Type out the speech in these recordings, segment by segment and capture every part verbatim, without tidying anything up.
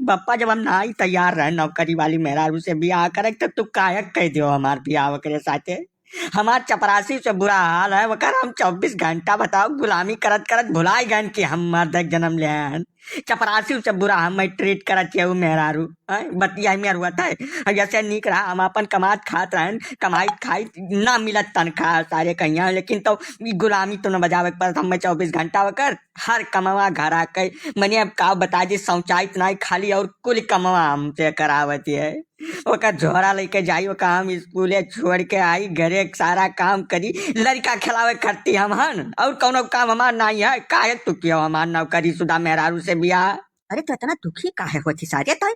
पप्पा, जब हम नाहीं तैयार रहे नौकरी वाली मेहरारू से बियाह करे, तो तू काहे कह दियो हमार बियाह ओकरे साथे? हमार चपरासी से बुरा हाल है, ओकर हम चउबीस घंटा, बताओ, गुलामी करत करत भुलाइ गएन कि हम मर्द एक जन्म लेहन। चपरासी से बुरा हम treat करत है उ मेहरारू, हैं? बतिया में रुआत है। अब जैसे नीक रहा, हम आपन कमात खात रहन, कमाइत खाइत ना मिलत तनख्वाह सारे कहिया, लेकिन तो ई गुलामी तो न बजावे के पड़त, हम चउबीस घंटा ओकर हर कमवा घर आके, मने अब का बताई जी, शौचाइत नाहीं खाली और कुल कमवा हमसे करावत है। ओकर झोरा लेके जाई, ओका हम स्कूले छोड़ के आई, घरे सारा काम करी, लड़का खेलावे करती हम हन, और कौनो काम हमार नाहीं है। काहे तू कियो हमार नौकरी शुदा मेहरारू से बियाह? अरे, तो इतना दुखी काहे होत ही सारे तय?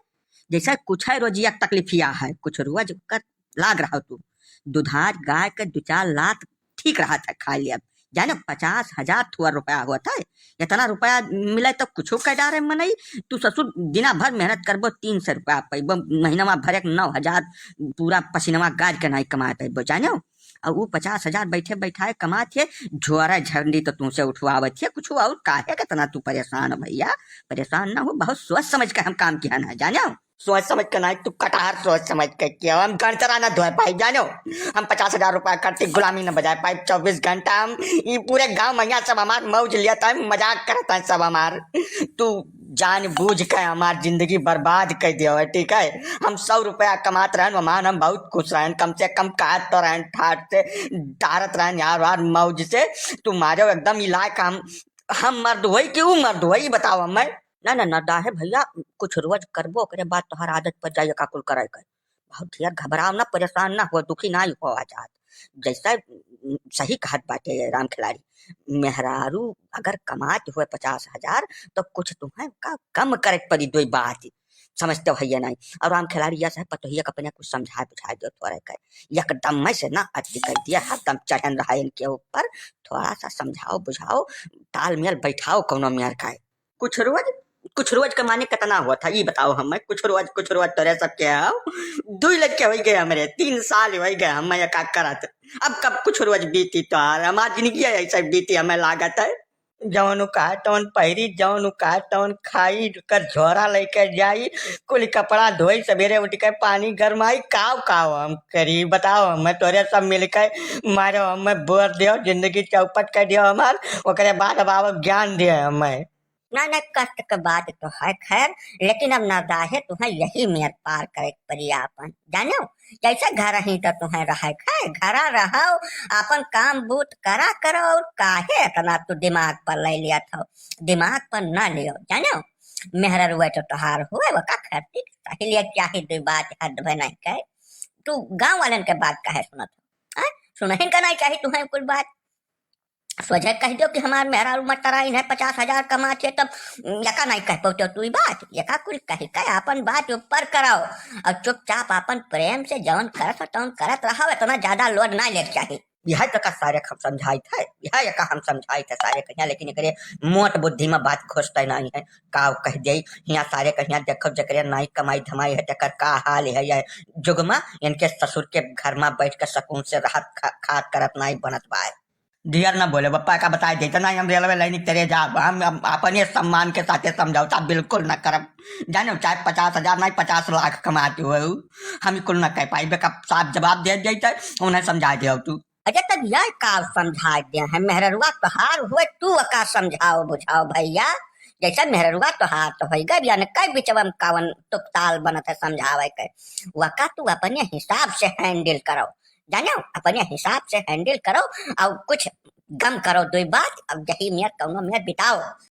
जैसे कुछ है रोजिया के तकलीफिया है, कुछ रोज कर लाग रहा तू। दुधार गाय के दो चार लात ठीक रहा था, खा लिया। जाने पचास हजार थुआ रुपया होत है, इतना रुपया मिले तो कुछ कर डारे मनई। तू ससुर दिना भर मेहनत करबो, तीन सौ रुपया पैबो, महीनवा भर एक नौ हजार पूरा पसीनवा गाज के नाहीं कमाए पैबो, जाने हो? और उ पचास हजार बैठे बैठाए कमात है, झोरा झंडी तो तुमसे उठवावत है कुछ। और काहे कितना तू परेशान हो भैया? परेशान ना हो, बहुत सोच समझ के हम काम किया ना, जाने हो? सोच समझ के ना, तू कटहर सोच समझ के किया। हम गणतरा ना धोए पाई, जाने हो? हम पचास हजार रुपया करती गुलामी ना बजाए पाई, चउबीस घंटा हम, ई पूरे गांव मैया सब हमार मौज लिया था, मजाक करता है सब हमार। तू जान बूझ के हमार जिंदगी बर्बाद कर दियो है, ठीक है? हम सौ रुपया कमात रहन, वमान हम बहुत खुश रहन, कम से कम कहत तो रहन, ठाट से डारत रहन यार, यार मौज से। तू मारो एकदम इलाका हम, हम मर्द होई कि ऊ मर्द होई, बताओ हमें। ना, ना, ना, डाहे भैया, कुछ रोज करबो, ओकरे बाद तोहार आदत पड़ जाई, का कुल कराई कर। बहुत ढेर घबराओ ना, परेशान ना हो, दुखी ना हो आजाद। जैसा, उम, सही कहत बाटे राम खिलाड़ी, मेहरारू अगर कमात हुए पचास हजार, तो कुछ तुम्हें का कम करे के पड़ी, दोई बात समझते हो, है या नहीं? और राम खिलाड़ी यह है, पतोहिया का अपने कुछ समझा बुझा दो थोड़ा कर, एकदम में से ना अति कर दिया, हरदम चढ़न रहा इनके ऊपर। थोड़ा सा समझाओ बुझाओ, तालमेल बैठाओ कौनो मेर का। कुछ रोज, कुछ रोज के माने कितना हुआ था, ई बताओ हमें। कुछ रोज, कुछ रोज तोरे सबके आओ, दुई लड़के होइ गए हमरे, तीन साल होइ गए हमें का करत। अब कब कुछ रोज बीती तोहार? हमार जिंदगी ऐसे बीती, हमें लागत है। जौन कहा तौन पहिरी, जौन कहा तौन खाई, कर झोरा लेके जाई, कुल कपड़ा धोई, सवेरे उठ के पानी गरमाई, काव काव हम करी, बताओ हमें। तोरे सब मिलके मारो हमें, बोर दियो, जिंदगी चौपट कर दियो हमार, ओकरे बाद अब आओ ज्ञान दियो हमें। ना, ना, कष्ट के बात तो है खैर, लेकिन अब ना दाहे तुम्हें यही मेर पार करे के पड़ी आपन, जानो? जैसे घर ही तो तुम्हें रहे के है, घरा रहो, आपन काम बूत करा करो, और काहे इतना तू दिमाग पर ले लिया था? दिमाग पर ना लियो, जानो? मेहररुआ तो तोहार हुए, वका खरती सही लिया, क्या ही दो बात हद भे नहीं कहे। तू गाँव वालन के बात काहे सुनत हो? हाँ? सुनहिन का नहीं चाही तुम्हें कुल बात। सोझे कह दियो कि हमार मेहरारू मटराइन है, पचास हजार कमात है, तब यका नहीं कह पौते तू ई बात। यका कुल कह के आपन बात ऊपर कराओ और चुपचाप आपन प्रेम से जौन करत हो, तौन करत रहो, इतना ज्यादा load ना लेके चाही। यह तो का सारे हम समझाइत है, यह यका हम समझाइत है सारे कहिया, लेकिन एकरे मोट बुद्धि में बात घुसते नहीं है। का कह दे हियाँ सारे कहिया, देखो जकरे नाई कमाई धमाई है, तेकर का हाल है। यह जुग में इनके ससुर के घर में बैठ के सुकून से रहत खा-, खात करत नाई बनत बाय। ढेर ना बोले, बप्पा का बताए देते ना, हम रेलवे लाइन तेरे जा, हम, हम अपने सम्मान के साथे समझौता बिल्कुल ना करब। जाने, चाहे पचास हजार नहीं, पचास लाख कमाते हुए, हम कुल ना कह पाई, बेका साफ जवाब दे देते, उन्हें समझा दे तू। अच्छा, तब यह का समझा दे है, मेहररुआ तोहार हुए, तू का समझाओ बुझाओ भैया, जैसे मेहररुआ तोहार तो होई गए, यानी कई बिचवा में कावन तुकताल बनत है समझावे के, वका तू अपने हिसाब से handle करो। जानो, अपने हिसाब से handle करो और कुछ गम करो, दो बात, अब यही मेर कौनो मेर बिताओ।